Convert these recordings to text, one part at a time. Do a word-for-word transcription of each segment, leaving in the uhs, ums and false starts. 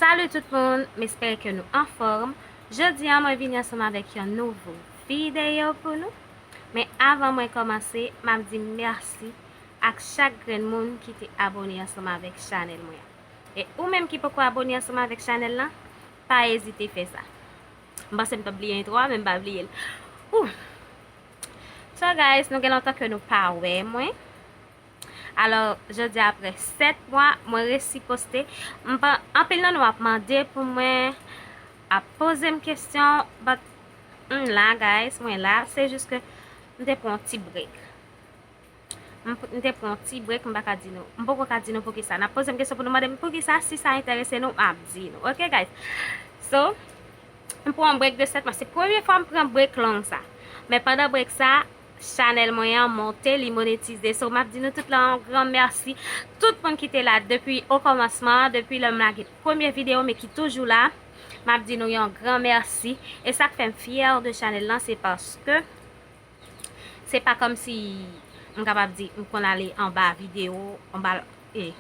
Salut tout moun, m espere ke nou anfòm. Jodi a mwen vini ansanm avèk yon nouvo videyo pou nou. Men avan mwen kòmanse, m ap di mèsi ak chak grenn moun ki te abone ansanm avèk chanèl mwen an. E ou menm ki poko abone ansanm avèk chanèl lan, pa ezite fè sa. M panse m t ap bliye entwo a, men m pa bliye l. Ouh. So guys, nou gen lontan ke nou pa wè mwen. Alò, jodi a, apre sèt mwa, mwen resi poste. M pa, anpil nan nou ap mande pou mwen, ap poze m kesyon, but m la, guys, mwen la. Se jis ke m te pran yon ti break. M, m te pran yon ti break, m pa ka di nou. M poko ka di nou poukisa. N ap poze m kesyon pou nou mande m poukisa, si sa enterese nou, m ap di nou. Ok, guys? So, m pran yon break de sèt mwa. Se premye fwa m pran break long sa. Men pandan break sa, chanèl mwen an monte, li monetize. So, m ap di nou tout la yon gran mèsi. Tout moun ki te la depi o kòmansman, depi lè m lage premye videyo, men ki toujou la, m ap di nou yon gran mèsi. E sa k fè m fyè de chanèl lan, se paske se pa kòmsi m kapab di m konn ale anba videyo, anba, eh,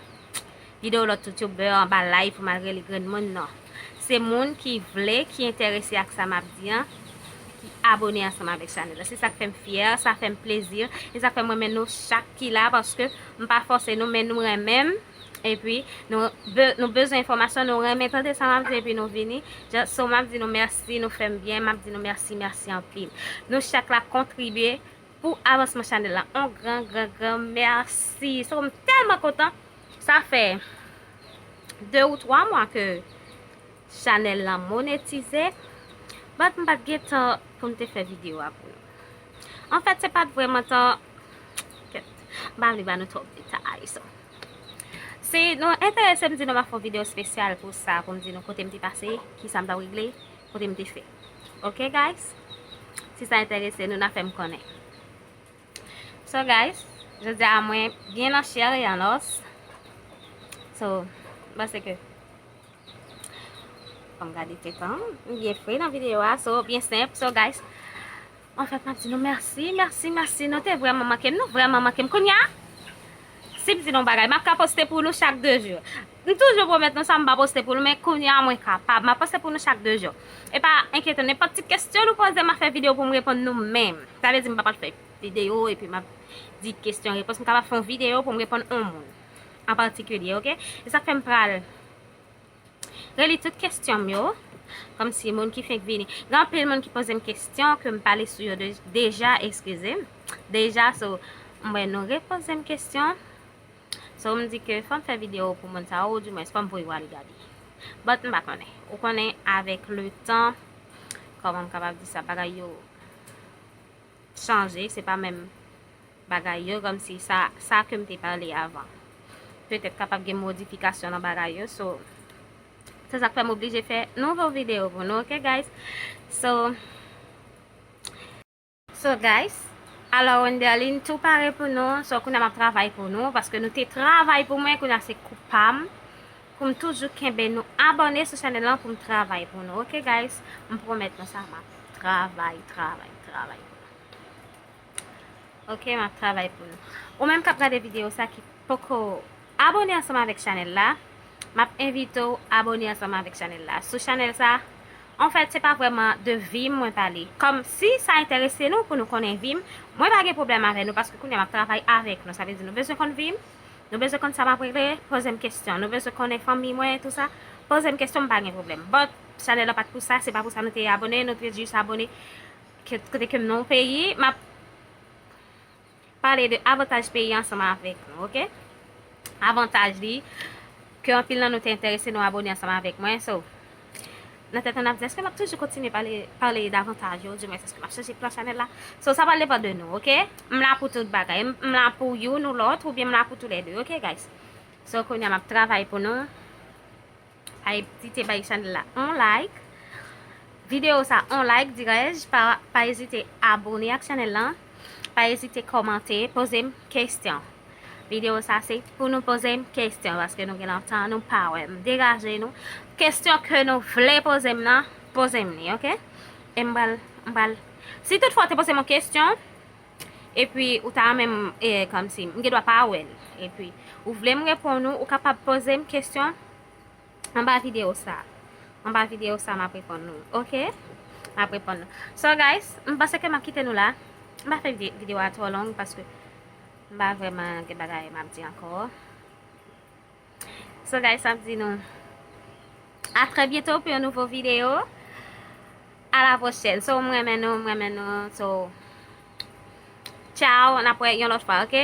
videyo lòt youtubè, anba live pou m al rele grenn moun, non. Se moun ki vle, ki enterese ak sa m ap di an, ki abone ansanm avèk chanèl la. Se sa k fè m fyè, sa fè m plezi, e sa k fè m renmen nou chak ki la, paske m pa fòse nou, men nou renmen m. Epi, nou, be, nou bezwen enfòmasyon, nou renmen tande sa m ap di, epi nou vini. Just, so, m ap di nou mèsi, nou fè m byen, m ap di nou mèsi, mèsi anpil. Nou chak la kontribye pou avansman chanèl la. On gran, gran, gran mèsi. So, m tèlman kontan. Sa fè de ou twa mwa ke chanèl lan monetize, but m pa t gen tan pou m te fè videyo a pou nou. Anfèt, se pa t vrèman tan, kèt, m pa vle ba nou twòp detay, so. Si nou enterese, m di nou m ap fè yon videyo espesyal pou sa, pou m di nou kote m te pase, kisa m t ap regle, kote m te fè. Ok, guys? Si sa enterese nou, n a fè m konnen. So, guys, jodi a mwen byen an chè e an os. So, m panse ke, fò m gade tèt an, m byen fre nan videyo a. So, byen senp. So, guys, anfèt, m ap di nou mèsi, mèsi, mèsi. Nou te vrèman manke m, nou vrèman manke m. Kounye a, si m di nou bagay, m ap ka poste pou nou chak de jou. M toujou pwomèt nou sa, m pa poste pou nou, men kounye a, mwen kapab. M ap poste pou nou chak de jou. E pa enkyete w, nenpòt ti kesyon nou poze, m ap fè videyo pou m reponn nou menm. Sa vle di m pa pral fè videyo epi m ap di kesyon repons. M kapab fè yon videyo pou m reponn yon moun an patikilye, ok? E sa k fè m pral reli tout kesyon m yo, kòmsi moun ki fenk vini. Gen anpil moun ki poze m kesyon ke m pale sou yo de, deja, eskize m, deja, so, m wè nou repoze m kesyon. So, m di ke fò m fè videyo pou moun sa yo, oudimwens fò m voye yo ale gade. But m pa konnen. Ou konnen, avèk letan, kòman m kapab di sa, bagay yo chanje, se pa menm bagay yo, kòmsi sa, sa ke m te pale avan. Petèt kapab gen modifikasyon nan bagay yo, so, se sa k fè m oblije fè nouvo videyo pou nou, ok, guys? So, so, guys, alò, Wenderline tou pare pou nou, so, kounye a m ap travay pou nou, paske nou te travay pou mwen, kounye a se kou pa m, pou m toujou kenbe nou abòne sou chanèl lan, pou m travay pou nou, ok, guys? M pwomèt nou sa, m ap travay, travay, travay pou nou. Ok, m ap travay pou nou. Ou menm k ap gade videyo sa ki poko abòne ansanm avèk chanèl la, m ap envite w abòne ansanm avèk chanèl la. Sou chanèl sa, anfèt, se pa vrèman de vi m mwen pale. Kòm si sa enterese nou pou nou konnen vi m, mwen pa gen pwoblèm avè nou, paske kounye a m ap travay avèk nou. Sa vle di nou bezwen konn vi m, nou bezwen konn sa m ap regle, poze m kesyon. Nou bezwen konnen fanmi mwen, tou sa, poze m kesyon, m pa gen pwoblèm. But, chanèl la pa t pou sa, se pa pou sa nou te abòne, nou te jis abòne ke, kote ke m nan yon peyi, m ap pale de avantaj peyi ansanm avèk nou, ok? Avantaj li, ke anpil nan nou te enterese, nou abòne ansanm avèk mwen, so, nan tèt nou, n ap di, èske m ap toujou kontinye pale, pale davantaj yo, oudimwens, èske m ap chanje plan chanèl la? So, sa pral depann de nou, ok? M la pou tout bagay, m, m la pou youn ou lòt, oubyen m la pou toulède, ok, guys? So, kounye a, m ap travay pou nou. Pa ezite bay chanèl la on like. Videyo sa on like, dirèj. Pa, pa ezite abòne ak chanèl lan. Pa ezite kòmante, poze m kesyon. Videyo sa se pou nou poze m kesyon, paske nou gen lontan nou pa wè m. Degaje nou. Kesyon ke nou vle poze m nan, poze m li, ok? E m pral, m pral. Si toutfwa w te poze m yon kesyon, epi ou ta renmen m, e, kòmsi, m gen dwa pa wè l. Epi, ou vle m reponn ou, ou kapab poze m kesyon. anba videyo sa. Anba videyo sa, m ap reponn nou. Oke? M ap reponn nou. So, guys, m panse ke m ap kite nou la. M pa fè vide- videyo a twò long paske m pa vrèman gen bagay m ap di ankò. So, guys, m ap di nou a trè byento pou yon nouvo videyo. A la pwochèn. So, m renmen nou, m renmen nou. So, tchao, n ap wè yon lòt fwa, oke?